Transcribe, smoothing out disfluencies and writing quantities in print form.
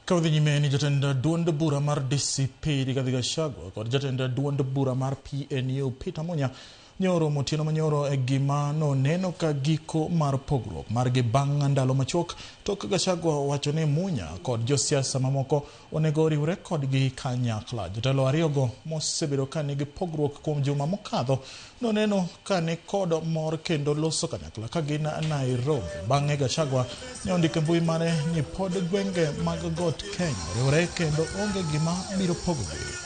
Ka wadhi nyime ni jatend duond bura mar DCP Rigathi Gachagua kod jatend duond bura mar PNU Peter Munya nyoro otieno manyoro e gima noneno ka giko mar pogruok margi bang' ndalo machuok tok Gachagua wacho ni Munya kod josiasa mamoko onego oriwre kodgi kanyakla. Jotelo ariyogo mosebedo ka nigi pogruok kuom juma mokadho noneno ka ni kod mor kendo loso kanyakla ka gin Nairobi. Bang'e Gachagua ne ondiko e mbui mare ni pod gwenge mag got Kenya oriwre kendo onge gima biro pogogi.